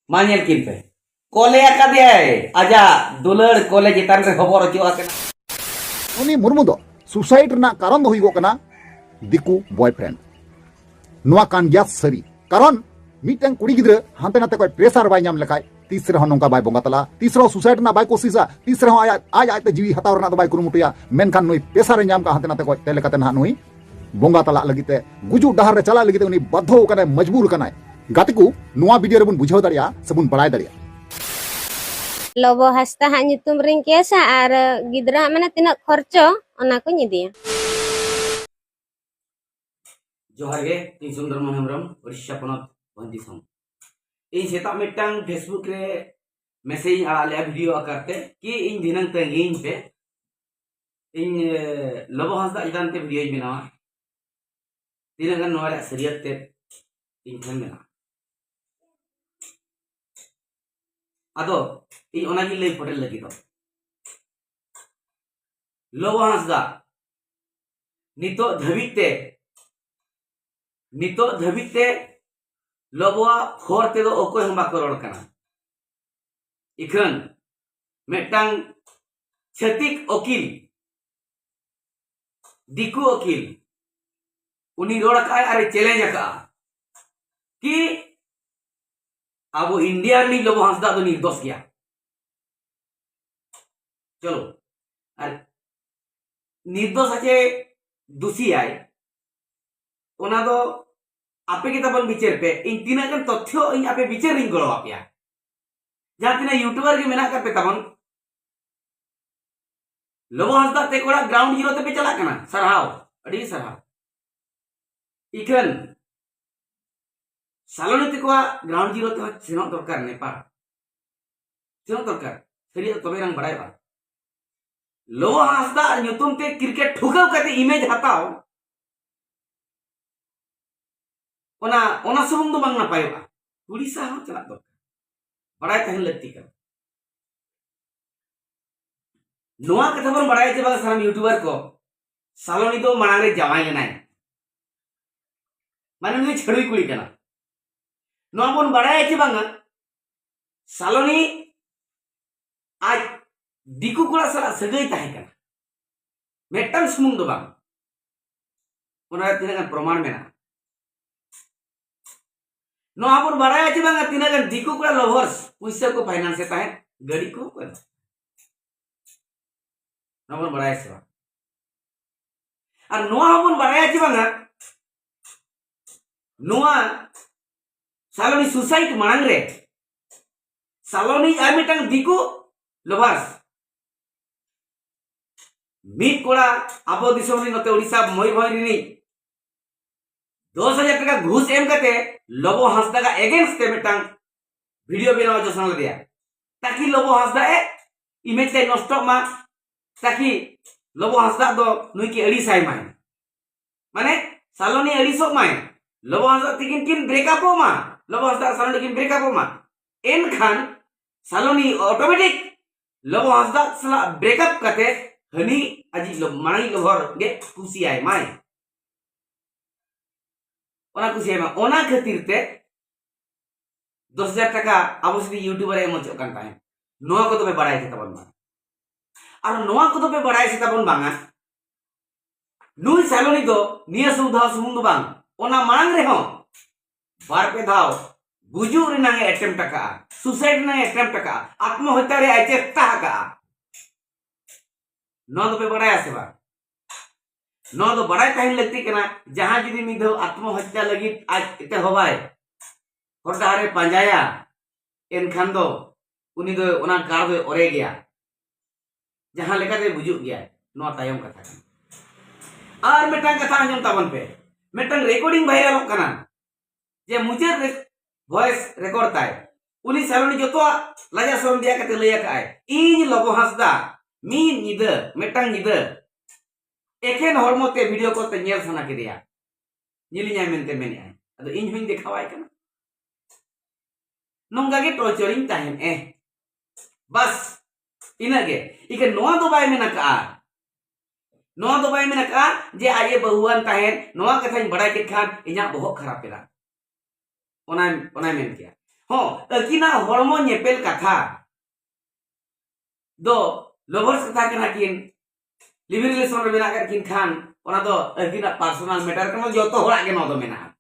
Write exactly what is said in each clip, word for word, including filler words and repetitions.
ᱢᱟ ᱧᱮᱞ ᱠᱤᱱ ᱯᱮ, ᱠᱚᱞᱮ ᱟᱠᱟᱫᱮᱭᱟᱭ, ᱟᱡᱟᱜ ᱫᱩᱞᱟᱹᱲ ᱠᱚᱞᱮ ᱪᱮᱛᱟᱱ ᱨᱮ ᱦᱚᱵᱚᱨ ᱚᱪᱚ ᱟᱠᱟᱱᱟ᱾ ᱩᱱᱤ ᱢᱩᱨᱢᱩ ᱫᱚ ᱥᱩᱥᱟᱭᱤᱰ ᱨᱮᱱᱟᱜ ᱠᱟᱨᱚᱱ ᱫᱚ ᱦᱩᱭᱩᱜᱚᱜ ᱠᱟᱱᱟ ᱫᱤᱠᱩ ᱵᱚᱭᱯᱷᱨᱮᱱᱰ᱾ ᱱᱚᱣᱟ ᱠᱟᱱ ᱜᱮᱭᱟ ᱥᱟᱹᱨᱤ᱾ ᱠᱟᱨᱚᱱ ᱢᱤᱫᱴᱟᱝ ᱠᱩᱲᱤ ᱜᱤᱫᱽᱨᱟᱹ ᱦᱟᱱᱛᱮ ᱱᱟᱛᱮ ᱠᱷᱚᱱ ᱯᱨᱮᱥᱟᱨ ᱵᱟᱭ ᱧᱟᱢ ᱞᱮᱠᱷᱟᱡ ᱛᱤᱥ ᱨᱮᱦᱚᱸ ᱱᱚᱝᱠᱟ ᱵᱟᱭ ᱵᱚᱸᱜᱟ ᱛᱟᱞᱟᱜᱼᱟ, ᱛᱤᱥ ᱨᱮᱦᱚᱸ ᱥᱩᱥᱟᱭᱤᱰ ᱨᱮᱱᱟᱜ ᱵᱟᱭ ᱠᱳᱥᱤᱥᱟ, ᱛᱤᱥ ᱨᱮᱦᱚᱸ ᱟᱡ ᱟᱡ ᱟᱡᱛᱮ ᱡᱤᱣᱤ ᱦᱟᱛᱟᱣ ᱨᱮᱱᱟᱜ ᱫᱚ ᱵᱟᱭ ᱠᱩᱨᱩᱢᱩᱴᱩᱭᱟ᱾ ᱢᱮᱱᱠᱷᱟᱱ ᱱᱩᱭ ᱯᱨᱮᱥᱟᱨ ᱮ ᱧᱟᱢ ᱠᱟᱜᱼᱟ ᱦᱟᱱᱛᱮ ᱱᱟᱛᱮ ᱠᱷᱚᱱ, ᱛᱮ ᱞᱮᱠᱟᱛᱮ ᱱᱟᱦᱟᱜ ᱱᱩᱭ ᱵᱚᱸᱜᱟ ᱛᱟᱞᱟᱜ ᱞᱟᱹᱜᱤᱫ ᱛᱮ, ᱜᱩᱡᱩᱜ ᱰᱟᱦᱟᱨ ᱨᱮ ᱪᱟᱞᱟᱜ ᱞᱟᱹᱜᱤᱫ ᱛᱮ ᱩᱱᱤ ᱵᱟᱫᱽᱫᱷᱚ ᱠᱟᱱᱟᱭ, ᱢᱚᱡᱽᱵᱩᱨ ᱠᱟᱱᱟᱭ᱾ ᱜᱟᱛᱮ ᱠᱚ, ᱱᱚᱣᱟ ᱵᱷᱤᱰᱤᱭᱳ ᱨᱮᱵᱚᱱ ᱵᱩᱡᱷᱟᱹᱣ ᱫᱟᱲᱮᱭᱟᱜᱼᱟ ᱥᱮᱵᱚᱱ ᱵᱟᱲᱟᱭ ᱫᱟᱲᱮᱭᱟᱜᱼᱟ᱾ ᱞᱚᱵᱚ ᱦᱟᱸᱥᱫᱟ ᱦᱟᱸᱜ ᱧᱩᱛᱩᱢ ᱨᱤᱧ ᱠᱮᱥᱟ ᱟᱨ ᱜᱤᱫᱽᱨᱟᱹ ᱦᱟᱸᱜ ᱢᱟᱱᱮ ᱛᱤᱱᱟᱹᱜ ᱠᱷᱚᱨᱪᱚ, ᱚᱱᱟ ᱠᱚᱧ ᱤᱫᱤᱭᱟ᱾ ᱡᱚᱦᱟᱨ ᱜᱮ, ᱤᱧ ᱥᱩᱱᱫᱚᱨ ᱢᱳᱦᱚᱱ ᱦᱮᱢᱵᱨᱚᱢ, ᱳᱰᱤᱥᱟ ᱯᱚᱱᱚᱛ ᱵᱷᱚᱸᱡᱽ ᱫᱤᱥᱚᱢ᱾ ᱤᱧ ᱥᱮᱛᱟᱜ ᱢᱤᱫᱴᱟᱝ Facebook ᱨᱮ ᱢᱮᱥᱮᱡᱽ ᱤᱧ ᱟᱲᱟᱜ ᱞᱮᱜᱼᱟ ᱵᱷᱤᱰᱤᱭᱳ ᱟᱠᱟᱨ ᱛᱮ, ᱠᱤ ᱤᱧ ᱫᱷᱤᱱᱟᱹᱝ ᱛᱟᱺᱜᱤᱧ ᱯᱮ, ᱤᱧ, ᱮ, ᱞᱚᱵᱚ ᱦᱟᱸᱥᱫᱟ ᱪᱮᱛᱟᱱ ᱛᱮ ᱵᱷᱤᱰᱤᱭᱳᱧ ᱵᱮᱱᱟᱣᱟ᱾ ᱛᱤᱱᱟᱹᱜ ᱜᱟᱱ ᱱᱚᱣᱟ ᱨᱮᱭᱟᱜ ᱥᱟᱹᱨᱤᱭᱟᱹᱛ ᱛᱮ ᱤᱧ ᱴᱷᱮᱱ ᱢᱮᱱᱟᱜᱼᱟ᱾ ᱟᱫᱚ ᱤᱧ ᱚᱱᱟᱜᱤᱧ ᱞᱟᱹᱭ ᱯᱷᱚᱴᱮᱞ ᱞᱟᱹᱜᱤᱫᱚᱜ᱾ ᱞᱚᱵᱚ ᱦᱟᱸᱥᱫᱟ, ᱱᱤᱛᱚᱜ ᱫᱷᱟᱹᱵᱤᱡ ᱛᱮ, ᱱᱤᱛᱚᱜ ᱫᱷᱟᱹᱵᱤᱡ ᱛᱮ ᱞᱚᱵᱚᱣᱟᱜ ᱦᱚᱨ ᱛᱮᱫᱚ ᱚᱠᱚᱭ ᱦᱚᱸ ᱵᱟᱠᱚ ᱨᱚᱲ ᱠᱟᱱᱟ᱾ ᱤᱠᱷᱟᱹᱱ ᱢᱤᱫᱴᱟᱝ ᱪᱷᱟᱹᱛᱤᱠ ᱩᱠᱤᱞ, ᱫᱤᱠᱩ ᱩᱠᱤᱞ, ᱩᱱᱤ ᱨᱚᱲ ᱟᱠᱟᱫᱼᱟᱭ ᱟᱨᱮ ᱪᱮᱞᱮᱧᱡᱽ ᱟᱠᱟᱫᱼᱟ ᱠᱤ ᱟᱵᱚ ᱤᱱᱰᱤᱭᱟ ᱨᱤᱱᱤᱡ ᱞᱚᱵᱚ ᱦᱟᱸᱥᱫᱟ ᱫᱚ ᱱᱤᱨᱫᱳᱥ ᱜᱮᱭᱟ᱾ ᱪᱚᱞᱚ, ᱟᱨ ᱱᱤᱨᱫᱳᱥ ᱟᱪᱮ ᱫᱩᱥᱤᱭᱟᱭ, ᱚᱱᱟ ᱫᱚ ᱟᱯᱮ ᱜᱮ ᱛᱟᱵᱚᱱ ᱵᱤᱪᱟᱹᱨ ᱯᱮ᱾ ᱤᱧ ᱛᱤᱱᱟᱹᱜ ᱜᱟᱱ ᱛᱚᱛᱛᱷᱚ ᱤᱧ ᱟᱯᱮ ᱵᱤᱪᱟᱹᱨ ᱨᱤᱧ ᱜᱚᱲᱚ ᱟᱯᱮᱭᱟ᱾ ᱡᱟᱦᱟᱸ ᱛᱤᱱᱟᱹᱜ ᱭᱩᱴᱩᱵᱟᱨ ᱜᱮ ᱢᱮᱱᱟᱜ ᱟᱠᱟᱫ ᱯᱮ ᱛᱟᱵᱚᱱ, ᱞᱚᱵᱚ ᱦᱟᱸᱥᱫᱟ ᱛᱮ ᱠᱚᱲᱟ ᱜᱨᱟᱣᱩᱱᱰ ᱡᱤᱨᱳ ᱛᱮᱯᱮ ᱪᱟᱞᱟᱜ ᱠᱟᱱᱟ, ᱥᱟᱨᱦᱟᱣ, ᱟᱹᱰᱤ ᱥᱟᱨᱦᱟᱣ᱾ ᱤᱠᱷᱟᱹᱱ ᱥᱟᱞᱚᱱᱤ ᱛᱮᱠᱚᱣᱟᱜ ᱜᱨᱟᱣᱩᱱᱰ ᱡᱤᱨᱳ ᱛᱮᱦᱚᱸ ᱥᱮᱱᱚᱜ ᱫᱚᱨᱠᱟᱨ ᱱᱮᱯᱟᱲ, ᱥᱮᱱᱚᱜ ᱫᱚᱨᱠᱟᱨ, ᱥᱟᱹᱨᱤᱭᱟᱜ ᱛᱚᱵᱮ ᱱᱟᱝ ᱵᱟᱲᱟᱭᱚᱜᱼᱟ᱾ ᱞᱚᱵᱚ ᱦᱟᱸᱥᱫᱟ ᱧᱩᱛᱩᱢ ᱛᱮ ᱠᱨᱤᱠᱮᱴ ᱴᱷᱩᱠᱟᱹᱣ ᱠᱟᱛᱮ ᱤᱢᱮᱡᱽ ᱦᱟᱛᱟᱣ, ᱚᱱᱟ, ᱚᱱᱟ ᱥᱩᱢᱩᱝ ᱫᱚ ᱵᱟᱝ ᱱᱟᱯᱟᱭᱚᱜᱼᱟ, ᱩᱲᱤᱥᱥᱟ ᱦᱚᱸ ᱪᱟᱞᱟᱜ ᱫᱚᱨᱠᱟᱨ, ᱵᱟᱲᱟᱭ ᱛᱟᱦᱮᱱ ᱞᱟᱹᱠᱛᱤ ᱠᱟᱱᱟ᱾ ᱱᱚᱣᱟ ᱠᱟᱛᱷᱟ ᱵᱚᱱ ᱵᱟᱲᱟᱭᱟ ᱪᱮ ᱵᱟᱝ ᱥᱟᱱᱟᱢ ᱭᱩᱴᱩᱵᱟᱨ ᱠᱚ, ᱥᱟᱞᱚᱱᱤ ᱫᱚ ᱢᱟᱲᱟᱝ ᱨᱮ ᱡᱟᱶᱟᱭ ᱞᱮᱱᱟᱭ, ᱢᱟᱱᱮ ᱱᱩᱭ ᱫᱚ ᱪᱷᱟᱹᱲᱩᱭ ᱠᱩᱲᱤ ᱠᱟᱱᱟ᱾ ᱱᱚᱣᱟ ᱵᱚᱱ ᱵᱟᱲᱟᱭᱟ ᱪᱮ ᱵᱟᱝᱟ, ᱥᱟᱞᱚᱱᱤ ᱟᱡ ᱫᱤᱠᱩ ᱠᱚᱲᱟ ᱥᱟᱞᱟᱜ ᱥᱟᱹᱜᱟᱹᱭ ᱛᱟᱦᱮᱸ ᱠᱟᱱᱟ, ᱢᱤᱫᱴᱟᱝ ᱥᱩᱢᱩᱝ ᱫᱚ ᱵᱟᱝ, ᱚᱱᱟ ᱨᱮ ᱛᱤᱱᱟᱹᱜ ᱜᱟᱱ ᱯᱨᱚᱢᱟᱱ ᱢᱮᱱᱟᱜᱼᱟ᱾ ᱱᱚᱣᱟ ᱵᱚᱱ ᱵᱟᱲᱟᱭᱟ ᱪᱮ ᱵᱟᱝᱟ, ᱛᱤᱱᱟᱹᱜ ᱜᱟᱱ ᱫᱤᱠᱩ ᱠᱚᱲᱟ lovers ᱯᱩᱭᱥᱟᱹ ᱠᱚ finance ᱮ ᱛᱟᱦᱮᱸᱫ, ᱜᱟᱹᱰᱤ ᱠᱚ ᱠᱚ ᱮᱢᱟ᱾ ᱱᱚᱣᱟ ᱵᱚᱱ ᱵᱟᱲᱟᱭᱟ ᱥᱮ ᱵᱟᱝ? ᱟᱨ ᱱᱚᱣᱟ ᱦᱚᱸᱵᱚᱱ ᱵᱟᱲᱟᱭᱟ ᱪᱮ ᱵᱟᱝᱟ, ᱱᱚᱣᱟ ᱥᱟᱞᱚᱱᱤ suicide ᱢᱟᱲᱟᱝ ᱨᱮ ᱥᱟᱞᱚᱱᱤ ᱟᱨ ᱢᱤᱫᱴᱟᱝ ᱫᱤᱠᱩ lovers, ᱢᱤᱫ ᱠᱚᱲᱟ ᱟᱵᱚ ᱫᱤᱥᱚᱢ ᱨᱤᱱ, ᱱᱚᱛᱮ ᱳᱰᱤᱥᱟ ᱢᱚᱭᱩᱨᱵᱷᱚᱸᱡᱽ ᱨᱤᱱᱤᱡ, ᱫᱚᱥ ᱦᱟᱡᱟᱨ ᱴᱟᱠᱟ ᱜᱷᱩᱥ ᱮᱢ ᱠᱟᱛᱮ ᱞᱚᱵᱚ ᱦᱟᱸᱥᱫᱟ ᱜᱟ against ᱛᱮ ᱢᱤᱫᱴᱟᱝ video ᱵᱮᱱᱟᱣ ᱦᱚᱪᱚ ᱥᱟᱱᱟ ᱞᱮᱫᱮᱭᱟ, ᱛᱟᱠᱤ ᱞᱚᱵᱚ ᱦᱟᱸᱥᱫᱟ ᱮ image ᱛᱮ ᱱᱚᱥᱴᱚᱜ ᱢᱟ, ᱛᱟᱠᱤ ᱞᱚᱵᱚ ᱦᱟᱸᱥᱫᱟ ᱫᱚ ᱱᱩᱭ ᱠᱤ ᱟᱹᱲᱤᱥᱟᱭ ᱢᱟᱭ, ᱢᱟᱱᱮ ᱥᱟᱞᱚᱱᱤ ᱟᱹᱲᱤᱥᱚᱜ ᱢᱟᱭ, ᱞᱚᱵᱚ ᱦᱟᱸᱥᱫᱟ ᱛᱤᱠᱤᱱ ᱠᱤᱱ break up ᱚᱜ ᱢᱟ, ᱞᱚᱵᱚ ᱦᱟᱸᱥᱫᱟ ᱥᱟᱞᱚᱱᱤ ᱠᱤᱱ break up ᱚᱜ ᱢᱟ᱾ ᱮᱱᱠᱷᱟᱱ ᱥᱟᱞᱚᱱᱤ automatic ᱞᱚᱵᱚ ᱦᱟᱸᱥᱫᱟ ᱥᱟᱞᱟᱜ break up ᱠᱟᱛᱮ ᱦᱟᱹᱱᱤ ᱟᱡᱤᱡ ᱞᱚ-, ᱢᱟᱲᱟᱝᱤᱡ lover ᱜᱮ ᱠᱩᱥᱤᱭᱟᱭ ᱢᱟᱭ, ᱚᱱᱟ ᱠᱩᱥᱤᱭᱟᱭ ᱢᱟ᱾ ᱚᱱᱟ ᱠᱷᱟᱹᱛᱤᱨ ᱛᱮ ᱫᱚᱥ ᱦᱟᱡᱟᱨ ᱴᱟᱠᱟ ᱟᱵᱚ ᱥᱩᱫᱷᱩ YouTuber ᱮ ᱮᱢ ᱦᱚᱪᱚᱜ ᱠᱟᱱ ᱛᱟᱦᱮᱸᱫ᱾ ᱱᱚᱣᱟ ᱠᱚᱫᱚ ᱯᱮ ᱵᱟᱲᱟᱭ ᱥᱮ ᱛᱟᱵᱚᱱ ᱵᱟᱝ? ᱟᱨ ᱱᱚᱣᱟ ᱠᱚᱫᱚ ᱯᱮ ᱵᱟᱲᱟᱭ ᱥᱮ ᱛᱟᱵᱚᱱ ᱵᱟᱝᱟ, ᱱᱩᱭ ᱥᱟᱞᱚᱱᱤ ᱫᱚ ᱱᱤᱭᱟᱹ ᱥᱩᱢᱩᱝ ᱫᱷᱟᱣ ᱥᱩᱢᱩᱝ ᱫᱚ ᱵᱟᱝ, ᱚᱱᱟ ᱢᱟᱲᱟᱝ ᱨᱮᱦᱚᱸ ᱵᱟᱨ ᱯᱮ ᱫᱷᱟᱣ ᱜᱩᱡᱩᱜ ᱨᱮᱱᱟᱝ ᱮ attempt ᱟᱠᱟᱜᱼᱟ, suicide ᱨᱮᱱᱟᱝ ᱮ attempt ᱟᱠᱟᱜᱼᱟ, ᱟᱛᱢᱚᱦᱚᱛᱛᱟ ᱨᱮᱭᱟᱜ ᱮ ᱪᱮᱥᱴᱟ ᱟᱠᱟᱜᱼᱟ᱾ ᱱᱚᱣᱟ ᱫᱚᱯᱮ ᱵᱟᱲᱟᱭᱟ ᱥᱮ ᱵᱟᱝ? ᱱᱚᱣᱟ ᱫᱚ ᱵᱟᱲᱟᱭ ᱛᱟᱦᱮᱱ ᱞᱟᱹᱠᱛᱤ ᱠᱟᱱᱟ᱾ ᱡᱟᱦᱟᱸᱭ ᱡᱩᱫᱤ ᱢᱤᱫ ᱫᱷᱟᱣ ᱟᱛᱢᱚᱦᱚᱛᱛᱟ ᱞᱟᱹᱜᱤᱫ ᱟᱡ ᱮᱛᱚᱦᱚᱵᱟᱭ, ᱦᱚᱨ ᱰᱟᱦᱟᱨ ᱮ ᱯᱟᱸᱡᱟᱭᱟ, ᱮᱱᱠᱷᱟᱱ ᱫᱚ ᱩᱱᱤ ᱫᱚ ᱚᱱᱟ ᱜᱟᱲ ᱫᱚᱭ ᱚᱨᱮ ᱜᱮᱭᱟ, ᱡᱟᱦᱟᱸ ᱞᱮᱠᱟᱛᱮ ᱜᱩᱡᱩᱜ ᱜᱮᱭᱟᱭ᱾ ᱱᱚᱣᱟ ᱛᱟᱭᱚᱢ ᱠᱟᱛᱷᱟ ᱠᱟᱱᱟ᱾ ᱟᱨ ᱢᱤᱫᱴᱟᱝ ᱠᱟᱛᱷᱟ ᱟᱸᱡᱚᱢ ᱛᱟᱵᱚᱱ ᱯᱮ, ᱢᱤᱫᱴᱟᱝ recording viralᱚᱜ ᱠᱟᱱᱟ, ᱡᱮ ᱢᱩᱪᱟᱹᱫ ᱨᱮ voice record ᱛᱟᱭ, ᱩᱱᱤ ᱥᱟᱞᱚᱱᱤ ᱡᱚᱛᱚᱣᱟᱜ ᱞᱟᱡᱟ ᱥᱚᱨᱚᱢ ᱫᱮᱭᱟ ᱠᱟᱛᱮ ᱞᱟᱹᱭ ᱟᱠᱟᱫ ᱟᱭ, ᱤᱧ ᱞᱚᱵᱚ ᱦᱟᱸᱥᱫᱟ ᱢᱤᱫ ᱧᱤᱫᱟᱹ, ᱢᱤᱫᱴᱟᱝ ᱧᱤᱫᱟᱹ ᱮᱠᱷᱮᱱ ᱦᱚᱲᱢᱚ ᱛᱮ video call ᱛᱮ ᱧᱮᱞ ᱥᱟᱱᱟ ᱠᱮᱫᱮᱭᱟ, ᱧᱮᱞᱤᱧᱟᱭ ᱢᱮᱱᱛᱮ ᱢᱮᱱᱮᱫ ᱟᱭ, ᱟᱫᱚ ᱤᱧ ᱦᱚᱧ ᱫᱮᱠᱷᱟᱣᱟᱭ ᱠᱟᱱᱟ᱾ ᱱᱚᱝᱠᱟ ᱜᱮ tortureᱤᱧ ᱛᱟᱦᱮᱱ ᱮ᱾ ᱵᱟᱥ, ᱤᱱᱟᱹᱜ ᱜᱮ᱾ ᱤᱠᱷᱟᱹᱱ ᱱᱚᱣᱟ ᱫᱚ ᱵᱟᱭ ᱢᱮᱱ ᱟᱠᱟᱜᱼᱟ, ᱱᱚᱣᱟ ᱫᱚ ᱵᱟᱭ ᱢᱮᱱ ᱟᱠᱟᱜᱼᱟ ᱡᱮ ᱟᱡ ᱮ ᱵᱟᱹᱦᱩᱣᱟᱱ ᱛᱟᱦᱮᱸᱫ, ᱱᱚᱣᱟ ᱠᱟᱛᱷᱟᱧ ᱵᱟᱲᱟᱭ ᱠᱮᱫ ᱠᱷᱟᱱ ᱤᱧᱟᱹᱜ ᱵᱚᱦᱚᱜ ᱠᱷᱟᱨᱟᱯ ᱮᱱᱟ, ᱚᱱᱟᱭ, ᱚᱱᱟᱭ ᱢᱮᱱ ᱠᱮᱭᱟ᱾ ᱦᱚᱸ, ᱟᱹᱠᱤᱱᱟᱜ ᱦᱚᱲᱢᱚ ᱧᱮᱯᱮᱞ ᱠᱟᱛᱷᱟ ᱫᱚ lovers ᱠᱟᱛᱷᱟ ᱠᱟᱱᱟ ᱠᱤᱱ, living relation ᱨᱮ ᱢᱮᱱᱟᱜ ᱟᱠᱟᱫ ᱠᱤᱱ ᱠᱷᱟᱱ ᱚᱱᱟ ᱫᱚ ᱟᱹᱠᱤᱱᱟᱜ personal matter ᱠᱟᱱᱟ, ᱡᱚᱛᱚ ᱦᱚᱲᱟᱜ ᱜᱮ ᱱᱚᱣᱟ ᱫᱚ ᱢᱮᱱᱟᱜᱼᱟ,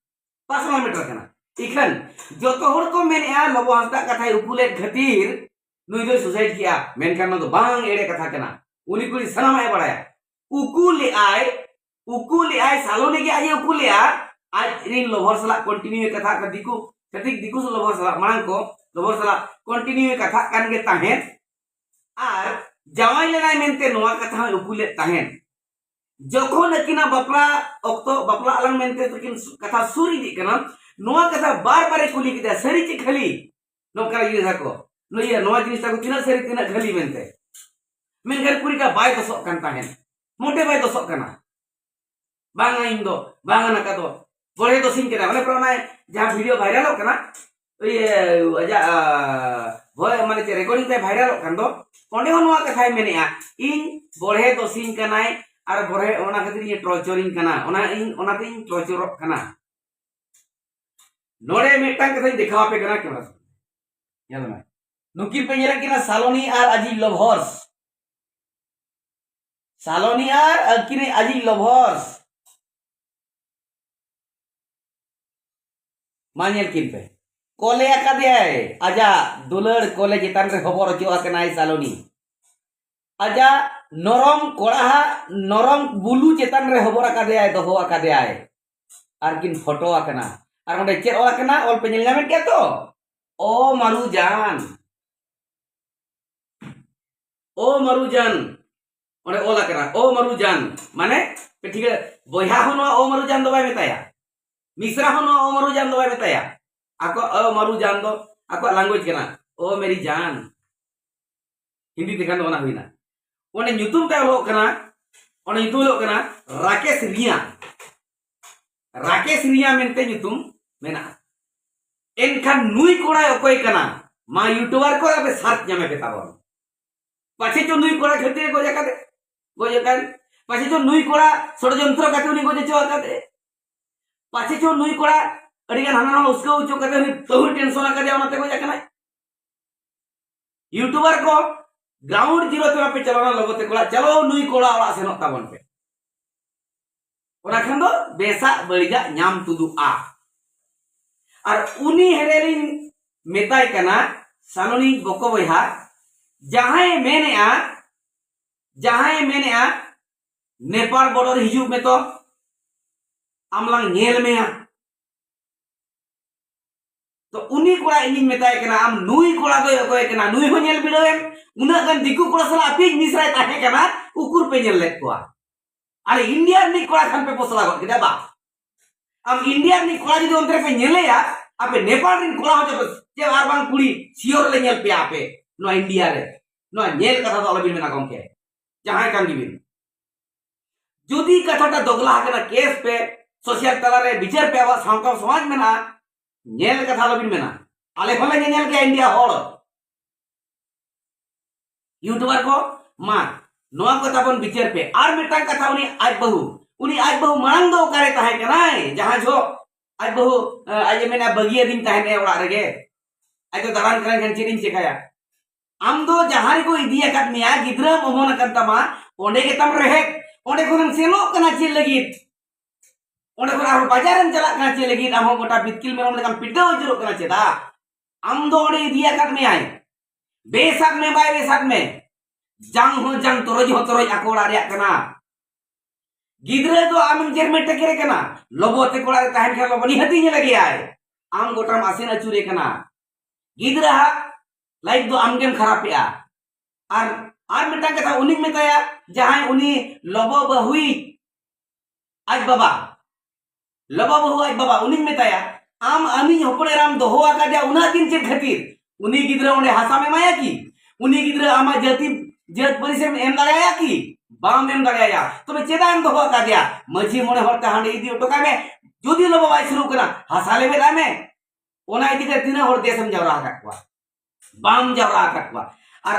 personal matter ᱠᱟᱱᱟ᱾ ᱤᱠᱷᱟᱹᱱ ᱡᱚᱛᱚ ᱦᱚᱲ ᱠᱚ ᱢᱮᱱᱮᱜᱼᱟ ᱞᱚᱵᱚ ᱦᱟᱸᱥᱫᱟ ᱠᱟᱛᱷᱟᱭ ᱩᱠᱩ ᱞᱮᱫ ᱠᱷᱟᱹᱛᱤᱨ ᱱᱩᱭ ᱫᱚᱭ suicide ᱠᱮᱜᱼᱟ, ᱢᱮᱱᱠᱷᱟᱱ ᱱᱚᱣᱟ ᱫᱚ ᱵᱟᱝ ᱮᱲᱮ ᱠᱟᱛᱷᱟ ᱠᱟᱱᱟ᱾ ᱩᱱᱤ ᱠᱩᱲᱤ ᱥᱟᱱᱟᱢᱟᱜ ᱮ ᱵᱟᱲᱟᱭᱟ᱾ ᱩᱠᱩ ᱞᱮᱜᱼᱟᱭ, ᱩᱠᱩ ᱞᱮᱜᱼᱟᱭ, ᱥᱟᱞᱚᱱᱤ ᱜᱮ ᱟᱡ ᱮ ᱩᱠᱩ ᱞᱮᱜᱼᱟ᱾ ᱟᱡ ᱨᱤᱱ lover ᱥᱟᱞᱟᱜ continue ᱮ ᱠᱟᱛᱷᱟ ᱠᱟᱱᱟ, ᱫᱤᱠᱩ, ᱪᱷᱟᱹᱛᱤᱠ ᱫᱤᱠᱩ lover ᱥᱟᱞᱟᱜ, ᱢᱟᱲᱟᱝ ᱠᱚ lover ᱥᱟᱞᱟᱜ continue ᱮ ᱠᱟᱛᱷᱟᱜ ᱠᱟᱱ ᱜᱮ ᱛᱟᱦᱮᱸᱫ᱾ ᱟᱨ ᱡᱟᱶᱟᱭ ᱞᱮᱱᱟᱭ ᱢᱮᱱᱛᱮ ᱱᱚᱣᱟ ᱠᱟᱛᱷᱟ ᱦᱚᱸᱭ ᱩᱠᱩ ᱞᱮᱫ ᱛᱟᱦᱮᱸᱫ᱾ ᱡᱚᱠᱷᱚᱱ ᱟᱹᱠᱤᱱᱟᱜ ᱵᱟᱯᱞᱟ ᱚᱠᱛᱚ, ᱵᱟᱯᱞᱟ ᱟᱞᱟᱝ ᱢᱮᱱᱛᱮ ᱛᱟᱹᱠᱤᱱ ᱠᱟᱛᱷᱟ ᱥᱩᱨ ᱤᱫᱤᱜ ᱠᱟᱱᱟ, ᱱᱚᱣᱟ ᱠᱟᱛᱷᱟ ᱵᱟᱨ ᱵᱟᱨᱮ ᱠᱩᱞᱤ ᱠᱮᱫᱟ, "ᱥᱟᱹᱨᱤ ᱪᱮ ᱠᱷᱟᱹᱞᱤ?" ᱱᱚᱝᱠᱟ ᱡᱤᱱᱤᱥ ᱟᱠᱚ, ᱱᱩᱭ ᱤᱭᱟᱹ, ᱱᱚᱣᱟ ᱡᱤᱱᱤᱥ ᱛᱟᱠᱚ ᱛᱤᱱᱟᱹᱜ ᱥᱟᱹᱨᱤ, ᱛᱤᱱᱟᱹᱜ ᱠᱷᱟᱹᱞᱤ ᱢᱮᱱᱛᱮ᱾ ᱢᱮᱱᱠᱷᱟᱱ ᱠᱩᱲᱤᱴᱟ ᱵᱟᱭ ᱫᱚᱥᱚᱜ ᱠᱟᱱ ᱛᱟᱦᱮᱸᱫ, ᱢᱚᱴᱮ ᱵᱟᱭ ᱫᱚᱥᱚᱜ ᱠᱟᱱᱟ᱾ "ᱵᱟᱝᱟ, ᱤᱧ ᱫᱚ ᱵᱟᱝᱟ, ᱱᱟᱠᱟ ᱫᱚ ᱵᱚᱲᱦᱮ ᱫᱚᱥᱤᱧ ᱠᱟᱱᱟ", ᱚᱱᱮ ᱯᱮ ᱚᱱᱟ ᱡᱟᱦᱟᱸ video ᱵᱷᱟᱭᱨᱟᱞᱚᱜ ᱠᱟᱱᱟ, ᱤᱭᱟᱹ, ᱟᱡᱟᱜ, ᱟ, ᱵᱷᱚᱭ-, ᱢᱟᱱᱮ ᱪᱮᱫ, recording ᱛᱮ ᱵᱷᱟᱭᱨᱟᱞᱚᱜ ᱠᱟᱱ ᱫᱚ, ᱚᱸᱰᱮ ᱦᱚᱸ ᱱᱚᱣᱟ ᱠᱟᱛᱷᱟᱭ ᱢᱮᱱᱮᱜᱼᱟ, "ᱤᱧ ᱵᱚᱲᱦᱮ ᱫᱚᱥᱤᱧ ᱠᱟᱱᱟᱭ ᱟᱨ ᱵᱚᱲᱦᱮ ᱚᱱᱟ ᱠᱷᱟᱹᱛᱤᱨ ᱤᱧ tortureᱤᱧ ᱠᱟᱱᱟ, ᱚᱱᱟ ᱤᱧ, ᱚᱱᱟᱛᱮ ᱤᱧ tortureᱚᱜ ᱠᱟᱱᱟ᱾" ᱱᱚᱰᱮ ᱢᱤᱫᱴᱟᱝ ᱠᱟᱛᱷᱟᱧ ᱫᱮᱠᱷᱟᱣ ᱟᱯᱮ ᱠᱟᱱᱟ camera ᱥᱟᱢᱟᱝ᱾ ᱧᱮᱞ ᱢᱮ, ᱱᱩᱠᱤᱱ ᱯᱮ ᱧᱮᱞᱮᱫ ᱠᱤᱱᱟ ᱥᱟᱞᱚᱱᱤ ᱟᱨ ᱟᱡᱤᱡ lovers᱾ ᱥᱟᱞᱚᱱᱤ ᱟᱨ ᱟᱹᱠᱤᱱᱤᱡ ᱟᱡᱤᱡ lovers᱾ ᱢᱟ ᱧᱮᱞ ᱠᱤᱱ ᱯᱮ, ᱠᱚᱞᱮ ᱟᱠᱟᱫᱮᱭᱟᱭ, ᱟᱡᱟᱜ ᱫᱩᱞᱟᱹᱲ ᱠᱚᱞᱮ ᱪᱮᱛᱟᱱ ᱨᱮ ᱦᱚᱵᱚᱨ ᱦᱚᱪᱚ ᱟᱠᱟᱱᱟᱭ ᱥᱟᱞᱚᱱᱤ᱾ ᱟᱡᱟᱜ ᱱᱚᱨᱚᱢ ᱠᱚᱲᱟᱦᱟᱜ ᱱᱚᱨᱚᱢ ᱵᱩᱞᱩ ᱪᱮᱛᱟᱱ ᱨᱮ ᱦᱚᱵᱚᱨ ᱟᱠᱟᱫᱮᱭᱟᱭ, ᱫᱚᱦᱚ ᱟᱠᱟᱫᱮᱭᱟᱭ᱾ ᱟᱨ ᱠᱤᱱ ᱯᱷᱳᱴᱳ ᱟᱠᱟᱱᱟ᱾ ᱟᱨ ᱚᱸᱰᱮ ᱪᱮᱫ ᱚᱞ ᱟᱠᱟᱱᱟ? ᱚᱞ ᱯᱮ ᱧᱮᱞ ᱧᱟᱢᱮᱫ ᱜᱮᱭᱟ ᱛᱚ? "ᱳ ᱢᱟᱨᱩ ᱡᱟᱱ, ᱳ ᱢᱟᱨᱩ ᱡᱟᱱ", ᱚᱸᱰᱮ ᱚᱞ ᱟᱠᱟᱱᱟ, "ᱳ ᱢᱟᱨᱩ ᱡᱟᱱ", ᱢᱟᱱᱮ, ᱴᱷᱤᱠ ᱜᱮ, ᱵᱚᱭᱦᱟ ᱦᱚᱸ ᱱᱚᱣᱟ ᱳ ᱢᱟᱨᱩ ᱡᱟᱱ ᱫᱚ ᱵᱟᱭ ᱢᱮᱛᱟᱭᱟ, ᱢᱤᱥᱨᱟ ᱦᱚᱸ ᱱᱚᱣᱟ ᱳ ᱢᱟᱨᱩ ᱡᱟᱱ ᱫᱚ ᱵᱟᱭ ᱢᱮᱛᱟᱭᱟ᱾ ᱟᱠᱚ ᱳ ᱢᱟᱨᱩ ᱡᱟᱱ ᱫᱚ ᱟᱠᱚᱣᱟᱜ language ᱠᱟᱱᱟ, "ᱳ ᱢᱮᱨᱤ ᱡᱟᱱ", ᱦᱤᱱᱫᱤ ᱛᱮᱠᱷᱟᱱ ᱫᱚ ᱚᱱᱟ ᱦᱩᱭᱱᱟ᱾ ᱚᱸᱰᱮ ᱧᱩᱛᱩᱢ ᱛᱟᱭ ᱚᱞᱚᱜ ᱠᱟᱱᱟ, ᱚᱸᱰᱮ ᱧᱩᱛᱩᱢ ᱚᱞᱚᱜ ᱠᱟᱱᱟ ᱨᱟᱠᱮᱥ ᱨᱤᱭᱟ᱾ ᱨᱟᱠᱮᱥ ᱨᱤᱭᱟ ᱢᱮᱱᱛᱮ ᱧᱩᱛᱩᱢ ᱢᱮᱱᱟᱜᱼᱟ᱾ ᱮᱱᱠᱷᱟᱱ ᱱᱩᱭ ᱠᱚᱲᱟᱭ ᱚᱠᱚᱭ ᱠᱟᱱᱟ? ᱢᱟ YouTuber ᱠᱚ ᱟᱯᱮ search ᱧᱟᱢᱮ ᱯᱮ ᱛᱟᱵᱚᱱ᱾ ᱯᱟᱪᱷᱮ ᱪᱚ ᱱᱩᱭ ᱠᱚᱲᱟ ᱠᱷᱟᱹᱛᱤᱨ ᱮ ᱜᱚᱡ ᱟᱠᱟᱫᱮ, ᱜᱚᱡ ᱟᱠᱟᱫᱮ᱾ ᱯᱟᱪᱷᱮ ᱪᱚ ᱱᱩᱭ ᱠᱚᱲᱟ ᱥᱚᱲᱡᱚᱱᱛᱨᱚ ᱠᱟᱛᱮ ᱩᱱᱤ ᱜᱚᱡ ᱦᱚᱪᱚ ᱟᱠᱟᱫᱮ᱾ ᱯᱟᱪᱷᱮ ᱪᱚ ᱱᱩᱭ ᱠᱚᱲᱟ ᱟᱹᱰᱤ ᱜᱟᱱ ᱦᱟᱱᱟ ᱱᱟᱣᱟ ᱩᱥᱠᱟᱹᱣ ᱦᱚᱪᱚ ᱠᱟᱛᱮ ᱩᱱᱤ ᱛᱟᱹᱦᱩᱭ ᱴᱮᱱᱥᱚᱱ ᱟᱠᱟᱫᱮᱭᱟ, ᱚᱱᱟᱛᱮ ᱜᱚᱡ ᱟᱠᱟᱱᱟᱭ᱾ ᱤᱭᱩᱴᱩᱵᱟᱨ ᱠᱚ, ᱜᱨᱟᱣᱩᱱᱰ ᱡᱤᱨᱳ ᱛᱮ ᱵᱟᱯᱮ ᱪᱟᱞᱟᱣᱱᱟ ᱞᱚᱵᱚ ᱛᱮ ᱠᱚᱲᱟ, ᱪᱟᱞᱟᱣ ᱱᱩᱭ ᱠᱚᱲᱟ ᱚᱲᱟᱜ ᱥᱮᱱᱚᱜ ᱛᱟᱵᱚᱱ ᱯᱮ᱾ ᱚᱱᱟ ᱠᱷᱟᱱ ᱫᱚ ᱵᱮᱥᱟᱜ ᱵᱟᱹᱲᱤᱡᱟᱜ ᱧᱟᱢ ᱛᱩᱫᱩᱜᱼᱟ᱾ ᱟᱨ ᱩᱱᱤ ᱦᱮᱨᱮᱞᱤᱧ ᱢᱮᱛᱟᱭ ᱠᱟᱱᱟ, ᱥᱟᱞᱚᱱᱤ ᱵᱚᱠᱚ ᱵᱚᱭᱦᱟ, ᱡᱟᱦᱟᱸᱭ ᱢᱮᱱᱮᱜᱼᱟ, ᱡᱟᱦᱟᱸᱭ ᱢᱮᱱᱮᱜᱼᱟ, ᱱᱮᱯᱟᱞ ᱵᱚᱰᱚᱨ ᱦᱤᱡᱩᱜ ᱢᱮ ᱛᱚ, ᱟᱢ ᱞᱟᱝ ᱧᱮᱞ ᱢᱮᱭᱟ᱾ ᱛᱚ ᱩᱱᱤ ᱠᱚᱲᱟ ᱤᱧᱤᱧ ᱢᱮᱛᱟᱭ ᱠᱟᱱᱟ, ᱟᱢ ᱱᱩᱭ ᱠᱚᱲᱟ ᱫᱚᱭ ᱚᱠᱚᱭ ᱠᱟᱱᱟ, ᱱᱩᱭ ᱦᱚᱸ ᱧᱮᱞ ᱵᱤᱰᱟᱹᱣ ᱮᱢ᱾ ᱩᱱᱟᱹᱜ ᱜᱟᱱ ᱫᱤᱠᱩ ᱠᱚᱲᱟ ᱥᱟᱞᱟᱜ ᱟᱯᱮᱭᱤᱡ ᱢᱤᱥᱨᱟᱭ ᱛᱟᱦᱮᱸ ᱠᱟᱱᱟ, ᱩᱠᱩᱨ ᱯᱮ ᱧᱮᱞ ᱞᱮᱫ ᱠᱚᱣᱟ? ᱟᱨ ᱤᱱᱰᱤᱭᱟ ᱨᱤᱱᱤᱡ ᱠᱚᱲᱟ ᱠᱷᱟᱱ ᱯᱮ ᱯᱚᱥᱲᱟ ᱜᱚᱫ ᱠᱮᱫᱟ, ᱵᱟ? ᱟᱢ ᱤᱱᱰᱤᱭᱟ ᱨᱤᱱᱤᱡ ᱠᱚᱲᱟ ᱡᱩᱫᱤ ᱚᱱᱛᱮ ᱨᱮᱯᱮ ᱧᱮᱞᱮᱭᱟ, ᱟᱯᱮ ᱱᱮᱯᱟᱞ ᱨᱤᱱ ᱠᱚᱲᱟ ᱦᱚᱸ ᱪᱮᱫ ᱟᱨ ᱵᱟᱝ ᱠᱩᱲᱤ ᱥᱤᱭᱳᱨ ᱞᱮ ᱧᱮᱞ ᱯᱮᱭᱟ ᱟᱯᱮ ᱱᱚᱣᱟ ᱤᱱᱰᱤᱭᱟ ᱨᱮ᱾ ᱱᱚᱣᱟ ᱧᱮᱞ ᱠᱟᱛᱷᱟ ᱫᱚ ᱟᱞᱚᱵᱤᱱ ᱢᱮᱱᱟ ᱜᱚᱢᱠᱮ, ᱡᱟᱦᱟᱸᱭ ᱠᱟᱱ ᱜᱮᱵᱤᱱ᱾ ᱡᱩᱫᱤ ᱠᱟᱛᱷᱟᱴᱟ ᱫᱚᱜᱽᱞᱟ ᱟᱠᱟᱱᱟ, ᱠᱮᱥ ᱯᱮ, ᱥᱳᱥᱟᱞ ᱛᱟᱞᱟᱨᱮ ᱵᱤᱪᱟᱹᱨ ᱯᱮ, ᱟᱵᱚᱣᱟᱜ ᱥᱟᱶᱛᱟ ᱥᱚᱢᱟᱡᱽ ᱢᱮᱱᱟᱜᱼᱟ, ᱧᱮᱞ ᱠᱟᱛᱷᱟ ᱟᱞᱚᱵᱤᱱ ᱢᱮᱱᱟ᱾ ᱟᱞᱮ ᱦᱚᱸᱞᱮ ᱧᱮᱧᱮᱞ ᱜᱮᱭᱟ ᱤᱱᱰᱤᱭᱟ ᱦᱚᱲ᱾ ᱤᱭᱩᱴᱩᱵᱟᱨ ᱠᱚ, ᱢᱟ ᱱᱚᱣᱟ ᱠᱚ ᱛᱟᱵᱚᱱ ᱵᱤᱪᱟᱹᱨ ᱯᱮ᱾ ᱟᱨ ᱢᱤᱫᱴᱟᱝ ᱠᱟᱛᱷᱟ, ᱩᱱᱤ ᱟᱡ ᱵᱟᱹᱦᱩ, ᱩᱱᱤ ᱟᱡ ᱵᱟᱹᱦᱩ ᱢᱟᱲᱟᱝ ᱫᱚ ᱚᱠᱟᱨᱮ ᱛᱟᱦᱮᱸ ᱠᱟᱱᱟᱭ? ᱡᱟᱦᱟᱸ ᱡᱚᱦᱚᱜ ᱟᱡ ᱵᱟᱹᱦᱩ, ᱟᱡ ᱮ ᱢᱮᱱᱟ, "ᱵᱟᱹᱜᱤᱭᱟᱹᱫᱤᱧ ᱛᱟᱦᱮᱸᱫ ᱮ ᱚᱲᱟᱜ ᱨᱮᱜᱮ, ᱟᱡ ᱫᱚ ᱫᱟᱬᱟᱱ ᱠᱟᱱᱟᱭ, ᱠᱷᱟᱱ ᱪᱮᱫ ᱤᱧ ᱪᱮᱠᱟᱭᱟ?" ᱟᱢ ᱫᱚ ᱡᱟᱦᱟᱸ ᱨᱮᱠᱚ ᱤᱫᱤ ᱟᱠᱟᱫ ᱢᱮᱭᱟ, ᱜᱤᱫᱽᱨᱟᱹᱢ ᱚᱢᱚᱱ ᱟᱠᱟᱱ ᱛᱟᱢᱟ, ᱚᱸᱰᱮ ᱜᱮᱛᱟᱢ ᱨᱮᱦᱮᱫ᱾ ᱚᱸᱰᱮ ᱠᱷᱚᱱᱮᱢ ᱥᱮᱱᱚᱜ ᱠᱟᱱᱟ ᱪᱮᱫ ᱞᱟᱹᱜᱤᱫ? ᱚᱸᱰᱮ ᱠᱷᱚᱱ ᱟᱨᱦᱚᱸ ᱵᱟᱡᱟᱨᱮᱢ ᱪᱟᱞᱟᱜ ᱠᱟᱱᱟ ᱪᱮᱫ ᱞᱟᱹᱜᱤᱫ? ᱟᱢ ᱦᱚᱸ ᱜᱚᱴᱟ ᱵᱤᱛᱠᱤᱞ ᱢᱮᱨᱚᱢ ᱞᱮᱠᱟᱢ ᱯᱤᱴᱟᱹᱣ ᱟᱹᱪᱩᱨᱚᱜ ᱠᱟᱱᱟ ᱪᱮᱫᱟᱜ? ᱟᱢ ᱫᱚ ᱚᱸᱰᱮ ᱤᱫᱤ ᱟᱠᱟᱫ ᱢᱮᱭᱟᱭ, ᱵᱮᱥᱟᱜ ᱢᱮ ᱵᱟᱭ ᱵᱮᱥᱟᱜ ᱢᱮ, ᱡᱟᱝ ᱦᱚᱸ ᱡᱟᱝ, ᱛᱚᱨᱚᱡ ᱦᱚᱸ ᱛᱚᱨᱚᱡ ᱟᱠᱚ ᱚᱲᱟᱜ ᱨᱮᱭᱟᱜ ᱠᱟᱱᱟ᱾ ᱜᱤᱫᱽᱨᱟᱹ ᱫᱚ ᱟᱢᱮᱢ ᱡᱮᱨᱢᱮ ᱴᱮᱠᱮᱨᱮ ᱠᱟᱱᱟ᱾ ᱞᱚᱵᱚ ᱛᱮ ᱠᱚᱲᱟ ᱨᱮ ᱛᱟᱦᱮᱱ ᱠᱷᱟᱱ ᱞᱚᱵᱚ ᱱᱤᱦᱟᱹᱛᱤ ᱧᱮᱞᱮ ᱜᱮᱭᱟᱭ᱾ ᱟᱢ ᱜᱚᱴᱟᱢ ᱟᱥᱮᱱ ᱟᱹᱪᱩᱨᱮ ᱠᱟᱱᱟ᱾ ᱜᱤᱫᱽᱨᱟᱹ ᱦᱟᱜ ᱞᱟᱭᱤᱯᱷ ᱫᱚ ᱟᱢᱜᱮᱢ ᱠᱷᱟᱨᱟᱯᱮᱜᱼᱟ᱾ ᱟᱨ, ᱟᱨ ᱢᱤᱫᱴᱟᱝ ᱠᱟᱛᱷᱟ ᱩᱱᱤᱧ ᱢᱮᱛᱟᱭᱟ, ᱡᱟᱦᱟᱸᱭ ᱩᱱᱤ ᱞᱚᱵᱚ ᱵᱟᱹᱦᱩᱭᱤᱡ ᱟᱡ ᱵᱟᱵᱟ, ᱞᱚᱵᱚ ᱵᱟᱹᱦᱩ ᱟᱡ ᱵᱟᱵᱟ, ᱩᱱᱤᱧ ᱢᱮᱛᱟᱭᱟ, "ᱟᱢ ᱟᱢᱤᱡ ᱦᱚᱯᱚᱱ ᱮᱨᱟᱢ ᱫᱚᱦᱚ ᱟᱠᱟᱫᱮᱭᱟ ᱩᱱᱟᱹᱜ ᱫᱤᱱ ᱪᱮᱫ ᱠᱷᱟᱹᱛᱤᱨ? ᱩᱱᱤ ᱜᱤᱫᱽᱨᱟᱹ ᱚᱸᱰᱮ ᱦᱟᱥᱟᱢ ᱮᱢᱟᱭᱟ ᱠᱤ? ᱩᱱᱤ ᱜᱤᱫᱽᱨᱟᱹ ᱟᱢᱟᱜ ᱡᱟᱹᱛᱤ, ᱡᱟᱹᱛ ᱯᱟᱹᱨᱤᱥ ᱮᱢ ᱮᱢ ᱫᱟᱲᱮᱭᱟᱭᱟ ᱠᱤ? ᱵᱟᱢ ᱮᱢ ᱫᱟᱲᱮᱭᱟᱭᱟ᱾ ᱛᱚᱵᱮ ᱪᱮᱫᱟᱜ ᱮᱢ ᱫᱚᱦᱚ ᱟᱠᱟᱫᱮᱭᱟ? ᱢᱟᱹᱡᱷᱤ ᱢᱚᱬᱮ ᱦᱚᱲ ᱛᱮ ᱦᱟᱸᱰᱮ ᱤᱫᱤ ᱦᱚᱴᱚ ᱠᱟᱭ ᱢᱮ᱾ ᱡᱩᱫᱤ ᱞᱚᱵᱚ ᱵᱟᱭ ᱥᱩᱨᱩᱜ ᱠᱟᱱᱟ, ᱦᱟᱥᱟ ᱞᱮᱵᱮᱫ ᱟᱭ ᱢᱮ᱾" ᱚᱱᱟ ᱤᱫᱤ ᱠᱟᱛᱮ ᱛᱤᱱᱟᱹᱜ ᱦᱚᱲ ᱫᱮᱥ ᱮᱢ ᱡᱟᱣᱨᱟ ᱟᱠᱟᱫ ᱠᱚᱣᱟ? ᱵᱟᱢ ᱡᱟᱣᱨᱟ ᱟᱠᱟᱫ ᱠᱚᱣᱟ᱾ ᱟᱨ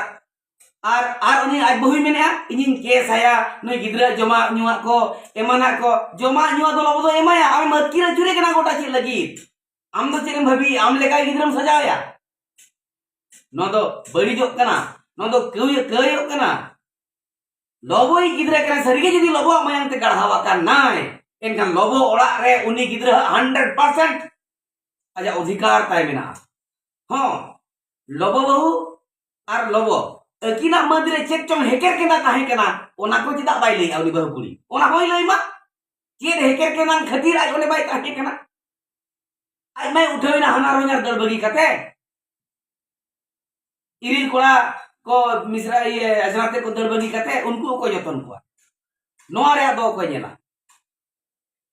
ᱟᱨ ᱟᱨ ᱩᱱᱤ ᱟᱡ ᱵᱟᱹᱦᱩᱭ ᱢᱮᱱᱮᱫᱼᱟ, "ᱤᱧᱤᱧ ᱠᱮᱥ ᱟᱭᱟ, ᱱᱩᱭ ᱜᱤᱫᱽᱨᱟᱹ ᱡᱚᱢᱟᱜ ᱧᱩᱣᱟᱜ ᱠᱚ, ᱮᱢᱟᱱᱟᱜ ᱠᱚ, ᱡᱚᱢᱟᱜ ᱧᱩᱣᱟᱜ ᱫᱚ ᱞᱚᱵᱚ ᱫᱚ ᱮᱢᱟᱭᱟ, ᱟᱢᱮᱢ ᱟᱹᱛᱠᱤᱨ ᱟᱹᱪᱩᱨᱮ ᱠᱟᱱᱟ ᱜᱚᱴᱟ ᱪᱮᱫ ᱞᱟᱹᱜᱤᱫ? ᱟᱢ ᱫᱚ ᱪᱮᱫ ᱮᱢ ᱵᱷᱟᱹᱵᱤᱭᱮᱫᱼᱟ? ᱟᱢ ᱞᱮᱠᱟ ᱜᱤᱫᱽᱨᱟᱹᱢ ᱥᱟᱡᱟᱣᱮᱭᱟ?" ᱱᱚᱣᱟ ᱫᱚ ᱵᱟᱹᱲᱤᱡᱚᱜ ᱠᱟᱱᱟ, ᱱᱚᱣᱟ ᱫᱚ ᱠᱟᱹᱭ-, ᱠᱟᱹᱭᱚᱜ ᱠᱟᱱᱟ᱾ ᱞᱚᱵᱚᱭᱤᱡ ᱜᱤᱫᱽᱨᱟᱹ ᱠᱟᱱᱟᱭ, ᱥᱟᱹᱨᱤᱜᱮ ᱡᱩᱫᱤ ᱞᱚᱵᱚᱣᱟᱜ ᱢᱟᱭᱟᱝ ᱛᱮ ᱜᱟᱲᱦᱟᱣ ᱟᱠᱟᱱᱟᱭ, ᱮᱱᱠᱷᱟᱱ ᱞᱚᱵᱚ ᱚᱲᱟᱜ ᱨᱮ ᱩᱱᱤ ᱜᱤᱫᱽᱨᱟᱹ ᱦᱟᱜ ᱦᱟᱱᱰᱨᱮᱰ ᱯᱟᱨᱥᱮᱱᱴ ᱟᱡᱟᱜ ᱚᱫᱷᱤᱠᱟᱨ ᱛᱟᱭ ᱢᱮᱱᱟᱜᱼᱟ᱾ ᱦᱚᱸ, ᱞᱚᱵᱚ ᱵᱟᱹᱦᱩ ᱟᱨ ᱞᱚᱵᱚ ᱟᱹᱠᱤᱱᱟᱜ ᱢᱟᱹᱫᱽ ᱨᱮ ᱪᱮᱫ ᱪᱚᱝ ᱦᱮᱠᱮᱨ ᱠᱮᱸᱫᱟ ᱛᱟᱦᱮᱸ ᱠᱟᱱᱟ, ᱚᱱᱟ ᱠᱚ ᱪᱮᱫᱟᱜ ᱵᱟᱭ ᱞᱟᱹᱭᱟ ᱩᱱᱤ ᱵᱟᱹᱦᱩ ᱠᱩᱲᱤ? ᱚᱱᱟ ᱦᱚᱸᱭ ᱞᱟᱹᱭ ᱢᱟ᱾ ᱪᱮᱫ ᱦᱮᱠᱮᱨ ᱠᱮᱸᱫᱟ ᱠᱷᱟᱹᱛᱤᱨ ᱟᱡ ᱚᱸᱰᱮ ᱵᱟᱭ ᱛᱟᱦᱮᱸ ᱠᱟᱱᱟ? ᱟᱡ ᱢᱟᱭ ᱩᱴᱷᱟᱹᱣᱮᱱᱟ ᱦᱟᱱᱟᱨ ᱦᱚᱧᱦᱟᱨ ᱫᱟᱹᱲ ᱵᱟᱹᱜᱤ ᱠᱟᱛᱮ, ᱤᱨᱤᱞ ᱠᱚᱲᱟ ᱠᱚ ᱢᱤᱥᱨᱟ ᱤᱭᱟᱹ ᱟᱡᱽᱨᱟ ᱛᱮ ᱠᱚ ᱫᱟᱹᱲ ᱵᱟᱹᱜᱤ ᱠᱟᱛᱮ ᱩᱱᱠᱩ ᱚᱠᱚᱭ ᱡᱚᱛᱚᱱ ᱠᱚᱣᱟ? ᱱᱚᱣᱟ ᱨᱮᱭᱟᱜ ᱫᱚ ᱚᱠᱚᱭ ᱧᱮᱞᱟ?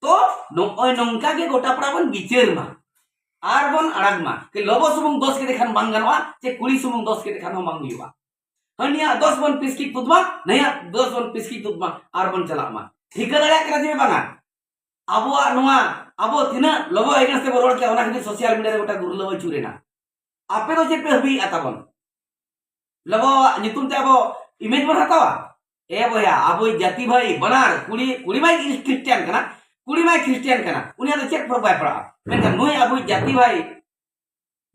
ᱛᱚ ᱱᱚᱜᱼᱚᱭ ᱱᱚᱝᱠᱟ ᱜᱮ ᱜᱚᱴᱟ ᱯᱟᱲᱟ ᱵᱚᱱ ᱵᱤᱪᱟᱹᱨ ᱢᱟ ᱟᱨ ᱵᱚᱱ ᱟᱲᱟᱜ ᱢᱟ᱾ ᱠᱤ ᱞᱚᱵᱚ ᱥᱩᱢᱩᱝ ᱫᱚᱥ ᱠᱮᱫᱮ ᱠᱷᱟᱱ ᱵᱟᱝ ᱜᱟᱱᱚᱜᱼᱟ, ᱪᱮ ᱠᱩᱲᱤ ᱥᱩᱢᱩᱝ ᱫᱚᱥ ᱠᱮᱫᱮ ᱠᱷᱟᱱ ᱦᱚᱸ ᱵᱟᱝ ᱦᱩᱭᱩᱜᱼᱟ᱾ ᱦᱟᱹᱱᱤᱭᱟᱜ ᱫᱚᱥ ᱵᱚᱱ ᱯᱤᱥᱠᱤ ᱛᱩᱫ ᱢᱟ, ᱱᱟᱭᱟᱜ ᱫᱚᱥ ᱵᱚᱱ ᱯᱤᱥᱠᱤ ᱛᱩᱫ ᱢᱟ ᱟᱨ ᱵᱚᱱ ᱪᱟᱞᱟᱜ ᱢᱟ᱾ ᱴᱷᱤᱠᱟᱹ ᱫᱟᱲᱮᱭᱟᱜ ᱠᱟᱱᱟ ᱪᱮ ᱵᱟᱝᱟ? ᱟᱵᱚᱣᱟᱜ ᱱᱚᱣᱟ, ᱟᱵᱚ ᱛᱤᱱᱟᱹᱜ ᱞᱚᱵᱚ against ᱛᱮᱵᱚ ᱨᱚᱲ ᱠᱮᱜᱼᱟ, ᱚᱱᱟ ᱠᱷᱟᱹᱛᱤᱨ social media ᱨᱮ ᱜᱚᱴᱟ ᱜᱩᱨᱞᱟᱹᱣ ᱟᱹᱪᱩᱨᱮᱱᱟ᱾ ᱟᱯᱮ ᱫᱚ ᱪᱮᱫ ᱯᱮ ᱦᱟᱹᱵᱤᱭᱮᱫᱼᱟ ᱛᱟᱵᱚᱱ? ᱞᱚᱵᱚᱣᱟᱜ ᱧᱩᱛᱩᱢ ᱛᱮ ᱟᱵᱚ image ᱵᱚᱱ ᱦᱟᱛᱟᱣᱟ? ᱮ ᱵᱚᱭᱦᱟ, ᱟᱵᱚᱭᱤᱡ ᱡᱟᱹᱛᱤ ᱵᱷᱟᱹᱭ ᱵᱟᱱᱟᱨ ᱠᱩᱲᱤ, ᱠᱩᱲᱤ ᱢᱟᱭ ᱠᱷᱨᱤᱥᱴᱤᱭᱟᱱ ᱠᱟᱱᱟ, ᱠᱩᱲᱤ ᱢᱟᱭ ᱠᱷᱨᱤᱥᱴᱤᱭᱟᱱ ᱠᱟᱱᱟ, ᱩᱱᱤᱭᱟᱜ ᱫᱚ ᱪᱮᱫ ᱯᱷᱚᱨᱚᱠ ᱵᱟᱭ ᱯᱟᱲᱟᱜᱼᱟ᱾ ᱢᱮᱱᱠᱷᱟᱱ ᱱᱩᱭ ᱟᱵᱚᱭᱤᱡ ᱡᱟᱹᱛᱤ ᱵᱷᱟᱹᱭ,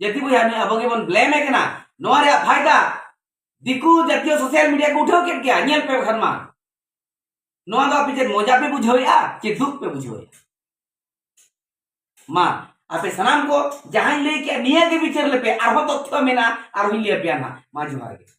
ᱡᱟᱹᱛᱤ ᱵᱚᱭᱦᱟ, ᱱᱩᱭ ᱟᱵᱚ ᱜᱮᱵᱚᱱ blame ᱮ ᱠᱟᱱᱟ᱾ ᱱᱚᱣᱟ ᱨᱮᱭᱟᱜ ᱯᱷᱟᱭᱫᱟ ᱫᱤᱠᱩ ᱡᱟᱹᱛᱤᱭᱚ social media ᱠᱚ ᱩᱴᱷᱟᱹᱣ ᱠᱮᱫ ᱜᱮᱭᱟ, ᱧᱮᱞ ᱯᱮ ᱵᱟᱠᱷᱟᱱ ᱢᱟ᱾ ᱱᱚᱣᱟ ᱫᱚ ᱟᱯᱮ ᱪᱮᱫ ᱢᱚᱡᱟ ᱯᱮ ᱵᱩᱡᱷᱟᱹᱣᱮᱫᱼᱟ ᱪᱮ ᱫᱩᱠ ᱯᱮ ᱵᱩᱡᱷᱟᱹᱣᱮᱫᱼᱟ? ᱢᱟ, ᱟᱯᱮ ᱥᱟᱱᱟᱢ ᱠᱚ ᱡᱟᱦᱟᱸᱧ ᱞᱟᱹᱭ ᱠᱮᱫᱼᱟ, ᱱᱤᱭᱟᱹ ᱜᱮ ᱵᱤᱪᱟᱹᱨ ᱞᱮᱯᱮ᱾ ᱟᱨᱦᱚᱸ ᱛᱚᱛᱛᱷᱚ ᱢᱮᱱᱟᱜᱼᱟ, ᱟᱨᱦᱚᱸᱧ ᱞᱟᱹᱭ ᱟᱯᱮᱭᱟ ᱱᱟᱦᱟᱜ᱾ ᱢᱟ, ᱡᱚᱦᱟᱨ ᱜᱮ᱾